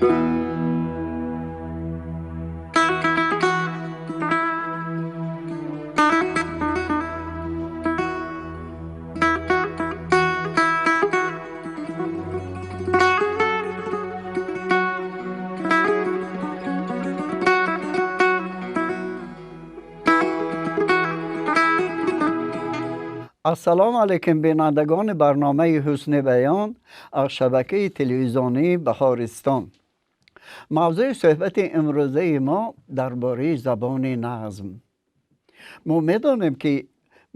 Ассалому алайкум бинандагони барномаи Ҳусни баён аз шабакаи телевизионии Баҳористон. Мавзӯи суҳбати имрӯзаи мо дар бораи забони назм. Мо медонем, ки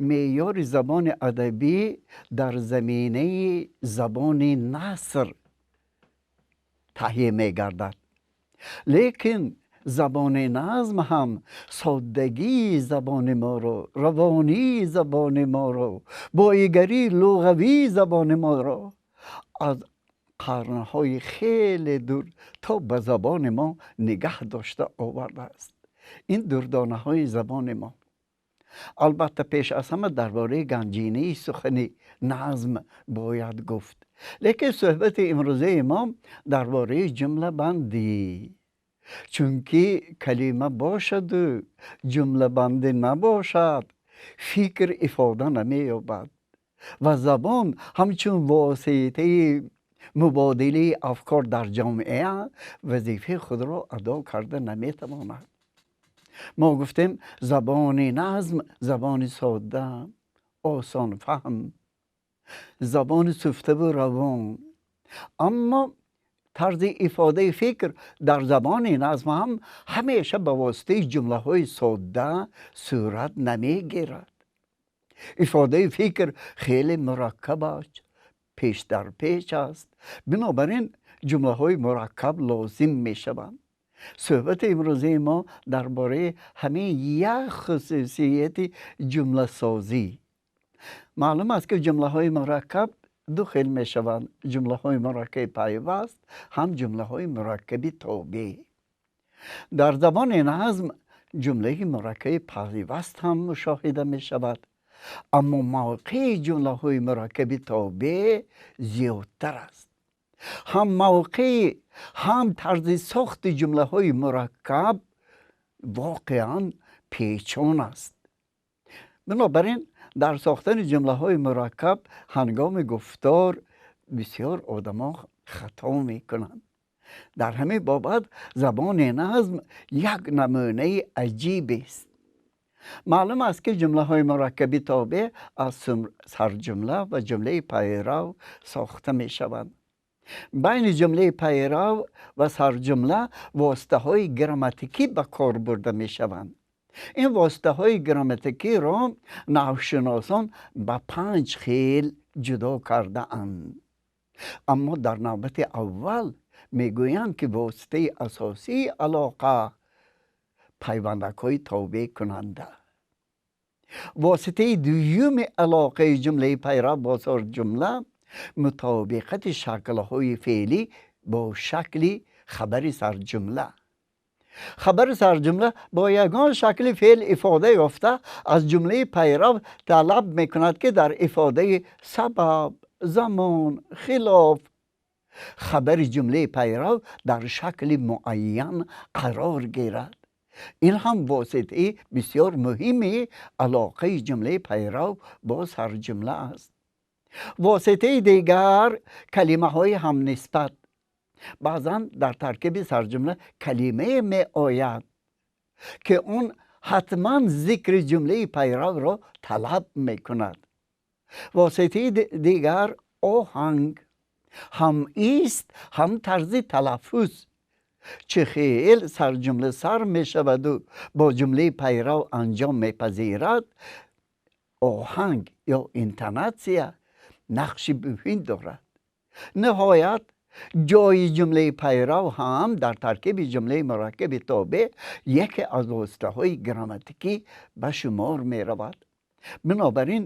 меъёри забони адабӣ дар заминаи забони наср таҳия мегардад. Лекин забони назм ҳам соддагии забони моро, равонии забони моро, боигарии луғавии забони моро аз қарнҳои хеле дур то ба забони мо нигаҳ дошта овардааст. Ин дурдонаҳои забони мо. Албатта, пеш аз ҳама дар бораи ганҷинаи сухани назм бояд гуфт. Лекин суҳбати имрӯзаи мо дар бораи ҷумлабандӣ. Чунки калима бошаду ҷумлабандӣ набошад, фикр ифода намеёбад ва забон ҳамчун воситаи мубодилаи афкор дар ҷомеа вазифаи худро адо карда наметавонад. Мо гуфтем, забони назм забони содда, осонфаҳм, забони суфтаву равон. Аммо тарзи ифодаи фикр дар забони назм ҳам ҳамеша ба воситаи ҷумлаҳои содда сурат намегирад. Ифодаи фикр хеле мураккаб аст, пеш дар пеш аст. Бинобар ин ҷумлаҳои мураккаб лозим мешаванд. Суҳбати имрӯзаи мо дар бораи ҳамин як хусусияти ҷумласозӣ. Маълум аст, ки ҷумлаҳои мураккаб ду хел мешаванд: ҷумлаҳои мураккаби пайваст, ҳам ҷумлаҳои мураккаби тобеъ. Дар забони назм ҷумлаи мураккаби пайваст ҳам мушоҳида мешавад, аммо мавқеи ҷумлаҳои мураккаби тобеъ зиёдтар аст. Ҳам мавқеи, ҳам тарзи сохти ҷумлаҳои мураккаб воқеан печон аст. Бинобар ин дар сохтани ҷумлаҳои мураккаб ҳангоми гуфтор бисёр одамо хато мекунанд. Дар ҳамин бобат забони назм як намунаи аҷибест. Маълум аст, ки ҷумлаҳои мураккаби тобеъ аз сарҷумла ва ҷумлаи пайрав сохта мешаванд. Байни ҷумлаи пайрав ва сарҷумла воситаҳои грамматикӣ ба кор бурда мешаванд. Ин воситаҳои грамматикиро наҳвшиносон ба панҷ хел ҷудо кардаанд. Аммо дар навбати аввал мегӯянд, ки воситаи асосии алоқа пайвандакҳои тобеъкунанда. Воситаи дуюми алоқаи ҷумлаи пайрав бо сарҷумла мутобиқати шаклҳои феълӣ бо шакли хабари сарҷумла. Хабари сарҷумла бо ягон шакли феъл ифода ёфта аз ҷумлаи пайрав талаб мекунад, ки дар ифодаи сабаб, замон, хилоф хабари ҷумлаи пайрав дар шакли муайян қарор гирад. Ин ҳам воситаи бисёр муҳими алоқаи ҷумлаи пайрав бо сарҷумла аст. Воситаи дигар калимаҳои ҳамнисбат. Баъзан дар таркиби сарҷумла калимае меояд, ки он ҳатман зикри ҷумлаи пайравро талаб мекунад. Воситаи дигар оҳанг, ҳам ист, ҳам тарзи талаффуз. Чӣ хел сарҷумла сар мешаваду бо ҷумлаи пайрав анҷом мепазирад, оҳанг ё интонатсия нақши муҳим дорад. Ниҳоят, ҷои ҷумлаи пайрав ҳам дар таркиби ҷумлаи мураккаби тобеъ яке аз воситаҳои грамматикӣ ба шумор меравад. Бинобар ин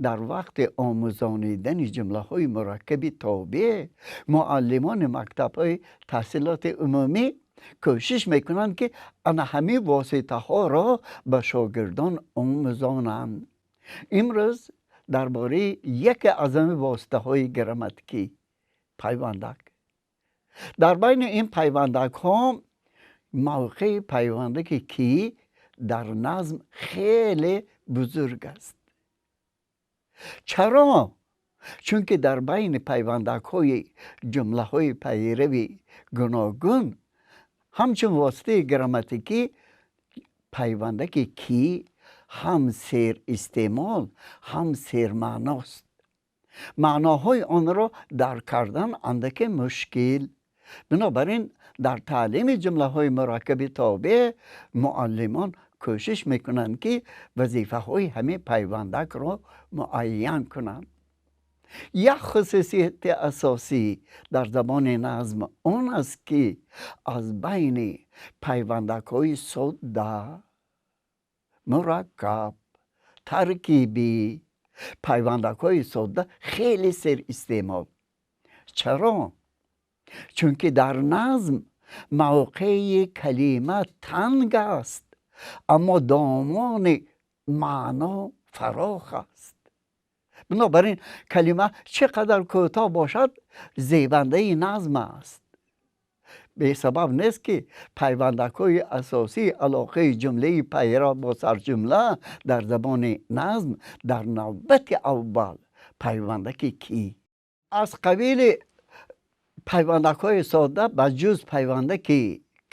дар вақти омӯзонидани ҷумлаҳои мураккаби тобеъ муаллимони мактабҳои таҳсилоти умумӣ кӯшиш мекунанд, ки ана ҳамин воситаҳоро ба шогирдон омӯзонанд. Имрӯз дар бораи яке аз ҳамин воситаҳои грамматикӣ, пайвандак, Дар байни ин пайвандакҳо мавқеи пайвандаки ки дар назм хеле бузург аст. Чаро? Чунки дар байни пайвандакҳои ҷумлаҳои пайрави гуногун ҳамчун воситаи грамматикӣ пайвандаки ки ҳам серистеъмол, ҳам сермаъност. Маъноҳои онро дарк кардан андаке мушкил. Бинобар ин дар таълими ҷумлаҳои мураккаби тобеъ муаллимон кӯшиш мекунанд, ки вазифаҳои ҳамин пайвандакро муайян кунанд. Як хусусияти асосӣ дар забони назм он аст, ки аз байни пайвандакҳои содда, мураккаб, таркибӣ пайвандакҳои содда хеле серистеъмол. Чаро? Чунки дар назм мавқеи калима танг аст, аммо домони маъно фарох аст. Бинобар ин калима чӣ қадар кӯтоҳ бошад, зебандаи назм аст. Бесабаб нест, ки пайвандакҳои асосии алоқаи ҷумлаи пайрав бо сарҷумла дар забони назм дар навбати аввал пайвандаки ки. Аз қабили пайвандакҳои содда ба ҷуз пайвандаки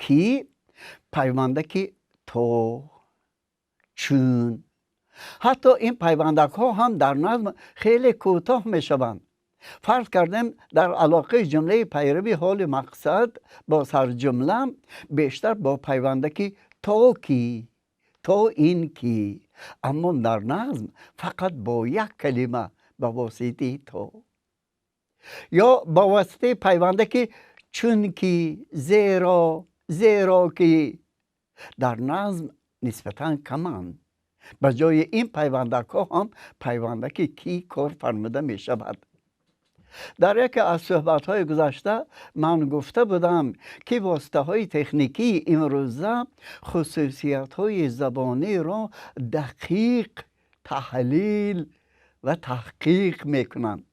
ки, пайвандаки то, чун. Ҳатто ин пайвандакҳо ҳам дар назм хеле кӯтоҳ мешаванд. Фарз кардем, дар алоқаи ҷумлаи пайрави ҳоли мақсад бо сарҷумла бештар бо пайвандаки то ки, то ин ки, аммо дар назм фақат бо як калима, ба воситаи то ё бо воситаи пайвандаки чунки, зеро, зеро ки дар назм нисбатан каманд. Ба ҷои ин пайвандакҳо ҳам пайвандаки ки кор фармуда мешавад. Дар яке аз суҳбатҳои гузашта ман гуфта будам, ки воситаҳои техникии имрӯза хусусиятҳои забониро дақиқ таҳлил ва таҳқиқ мекунанд,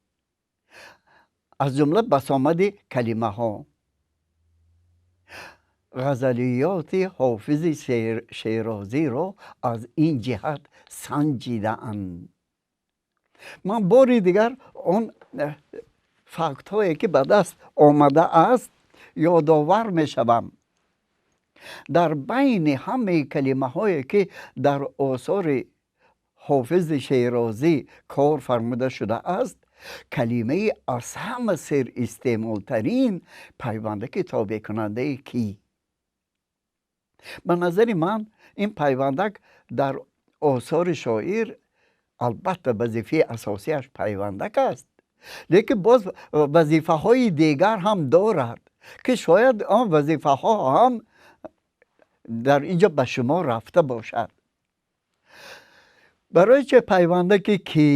аз ҷумла басомади калимаҳо. Ғазалиёти Ҳофизи Шерозиро аз ин ҷиҳат санҷидаанд. Ман бори дигар он фактҳое, ки ба даст омадааст, ёдовар мешавам. Дар байни ҳамаи калимаҳое, ки дар осори Ҳофизи Шерозӣ кор фармуда шудааст, калимаи аз ҳама серистеъмолтарин пайвандаки тобеъкунандаи ки. Ба назари ман, ин пайвандак дар осори шоир албатта вазифаи асосиаш пайвандак аст, лекин боз вазифаҳои дигар ҳам дорад, ки шояд он вазифаҳо ҳам дар инҷо ба шумо рафта бошад. Барои че пайвандаки ки?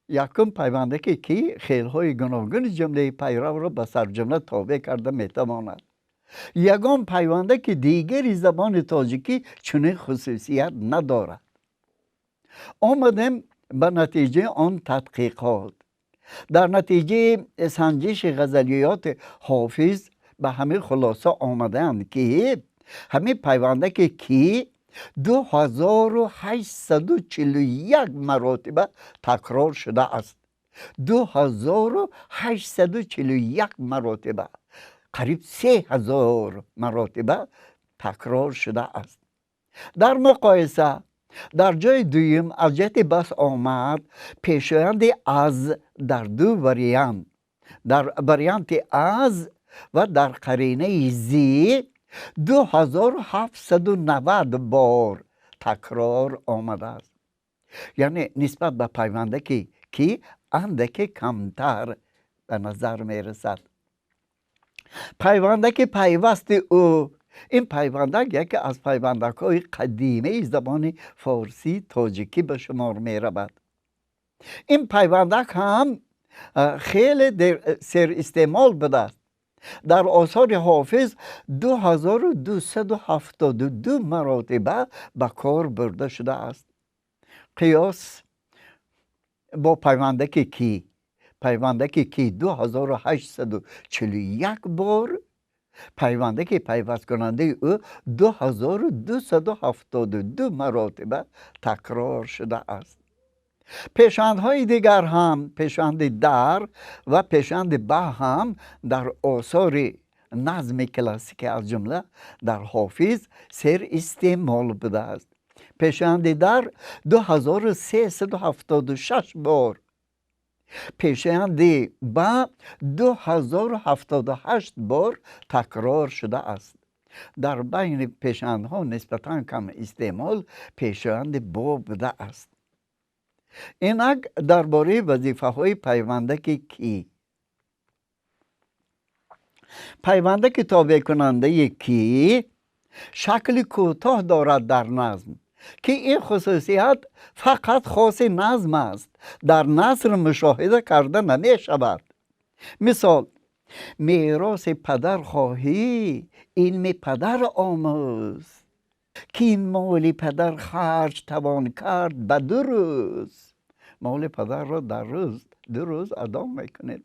Якум, пайвандаки ки хелҳои гуногуни ҷумлаи пайравро ба сарҷумла тобеъ карда метавонад. Ягон пайвандаки дигари забони тоҷикӣ чунин хусусият надорад. Омадем ба натиҷаи он тадқиқот. Дар натиҷаи санҷиши ғазалиёти Ҳофиз ба ҳамин хулоса омадаанд, ки ҳамин пайвандаки ки 2841 маротиба такрор шудааст. 2841 маротиба, қариб 3000 маротиба такрор шудааст. Дар муқоиса, дар ҷои дуюм аз ҷиҳати бас омад пешоянди аз дар ду вариант, дар варианти аз ва дар қаринаи зи, 2790 бор такрор омадааст. Яъне нисбат ба пайвандаки ки андаке камтар ба назар мерасад. Пайвандаки пайвасти ӯ. Ин пайвандак яке аз пайвандакҳои қадимаи забони форсӣ тоҷикӣ ба шумор меравад. Ин пайвандак ҳам хеле серистеъмол будааст. Дар осори Ҳофиз 2272 маротиба ба кор бурда шудааст. Қиёс бо пайвандаки ки, Пайвандаки ки 2841 бор, пайвандаки пайвасткунандаи ӯ 2272 маротиба такрор шудааст. Пешвандҳои дигар ҳам, пешванди дар ва пешванди ба ҳам дар осори назми классикӣ, аз ҷумла дар Ҳофиз, сер истеъмол будааст. Пешванди дар 2376 бор, пешванди ба 2078 бор такрор шудааст. Дар байни пешвандҳо нисбатан кам истеъмол пешванди бо будааст. Инак дар бораи вазифаҳои пайвандаки ки. Пайвандаки тобеъкунандаи ки шакли кӯтоҳ дорад дар назм, ки ин хусусият фақат хоси назм аст, дар наср мушоҳида карда намешавад. Мисол: мероси падар хоҳӣ, илми падар омӯз, ки ин моли падар харҷ тавон кард ба 2 рӯз. Моли падарро дар рӯз 2 рӯз адо мекунед.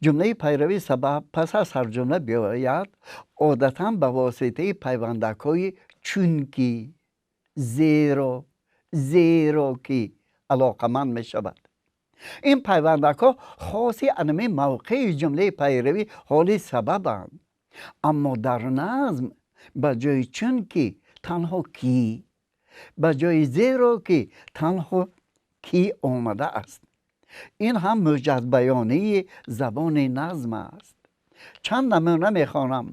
Ҷумлаи пайравии сабаб пас аз сарҷумла биёяд, одатан ба воситаи пайвандакҳои чунки, зеро, зеро ки алоқаманд мешавад. Ин пайвандакҳо хоси анами мавқеи ҷумлаи пайравӣ ҳоли сабабанд, аммо дар назм ба ҷои чунки танҳо ки, ба ҷои зеро ки танҳо ки омадааст. Ин ҳам муҷазбаёнии забони назм аст. Чанд намуна мехонам.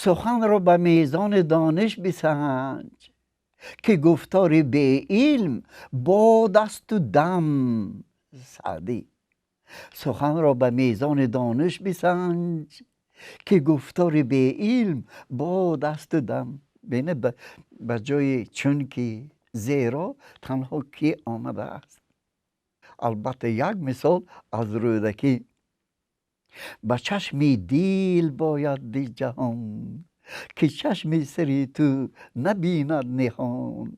Суханро ба мезони дониш бисанҷ, ки гуфтори беилм бод асту дам. Саъдӣ. Суханро ба мезони дониш бисанҷ, ки гуфтори беилм бод асту дам. Бинед, ба ҷои чунки, зеро танҳо ки омадааст. Албатта як мисол аз Рӯдакӣ. Ба чашми дил бояд дид ҷаҳон, ки чашми сари ту набинад ниҳон.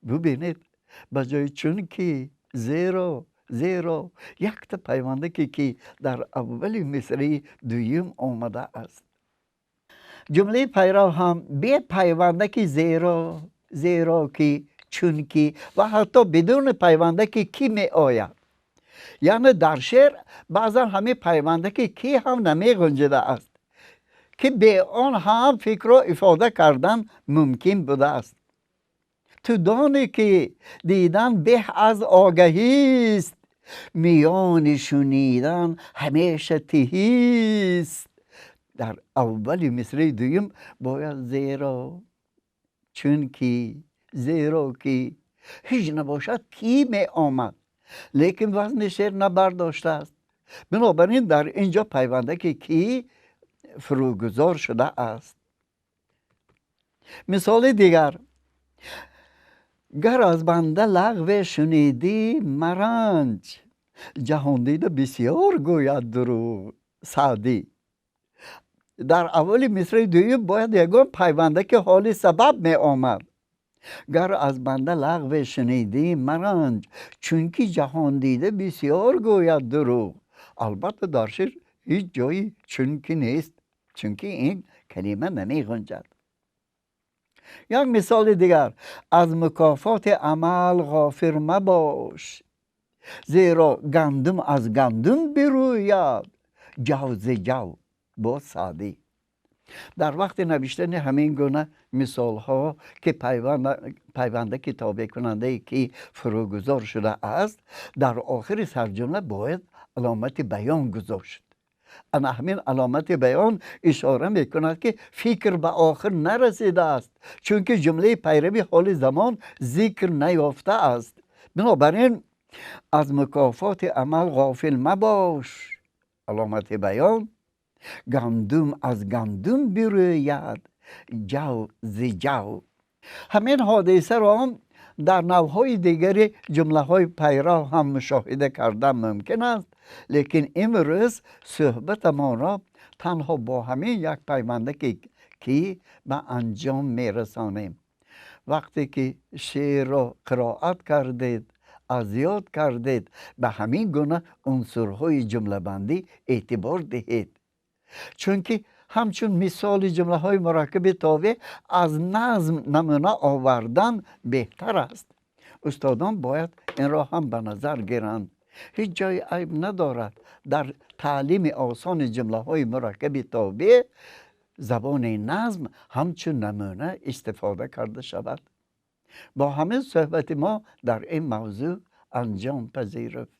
Бубинед, ба ҷои чунки, зеро, зеро якта пайвандаке ки дар аввали мисраи дуюм омадааст. Ҷумлаи пайрав ҳам бе пайвандаки зеро, зеро ки, чунки ва ҳатто бидуни пайвандаки ки меояд. Яъне дар шеър баъзан ҳамин пайвандаки ки ҳам намеғунҷидааст, ки бе он ҳам фикрро ифода кардан мумкин будааст. Ту донӣ ки дидан беҳ аз огаҳист, миёни шунидан ҳамеша тиҳист. Дар аввали мисраи дуюм бояд зеро, чунки, зеро ки ҳеҷ набошад ки меомад, лекин вазни шеър набардоштааст. Бинобар ин дар ин ҷо пайвандаке ки фурӯгузор шудааст. Мисоли дигар: гар аз банда лағве шунидӣ маранҷ, ҷаҳондида бисёр гӯяд дурӯғ. Саъдӣ. Дар аввали мисраи дуюм бояд ягон пайвандаки ҳоли сабаб меомад. Гар аз банда лағве шунидӣ маранҷ, чунки ҷаҳондида бисёр гӯяд дурӯғ. Албатта дар шеър ҳеҷ ҷои чунки нест, чунки ин калима намеғунҷад. Як мисоли дигар: аз мукофоти амал ғофир мабош, зеро гандум аз гандум бирӯяд, ҷав зи ҷав. Боз Саъдӣ. Дар вақти навиштани ҳамин гуна мисолҳо, ки пайвандаки тобеъкунандае ки фурӯгузор шудааст, дар охири сарҷумла бояд аломати баён гузошт. Ана ҳамин аломати баён ишора мекунад, ки фикр ба охир нарасидааст, чунки ҷумлаи пайрави ҳоли замон зикр наёфтааст. Бинобар ин аз мукофоти амал ғофил мабош, аломати баён, гандум аз гандум бирӯяд, ҷав зи ҷав. Ҳамин ҳодисаро дар навъҳои дигари ҷумлаҳои пайрав ҳам мушоҳида кардан мумкин аст, лекин имрӯз суҳбатамонро танҳо бо ҳамин як пайвандаке ки ба анҷом мерасонем. Вақте ки шеърро қироат кардед, аз ёд кардед, ба ҳамин гуна унсурҳои ҷумлабандӣ эътибор диҳед, чунки ҳамчун мисоли ҷумлаҳои мураккаби тобеъ аз назм намуна овардан беҳтар аст. Устодон бояд инро ҳам ба назар гиранд. Ҳеҷ ҷои айб надорад дар таълими осони ҷумлаҳои мураккаби тобеъ забони назм ҳамчун намуна истифода карда шавад. Бо ҳамин суҳбати мо дар ин мавзӯъ анҷом пазируфт.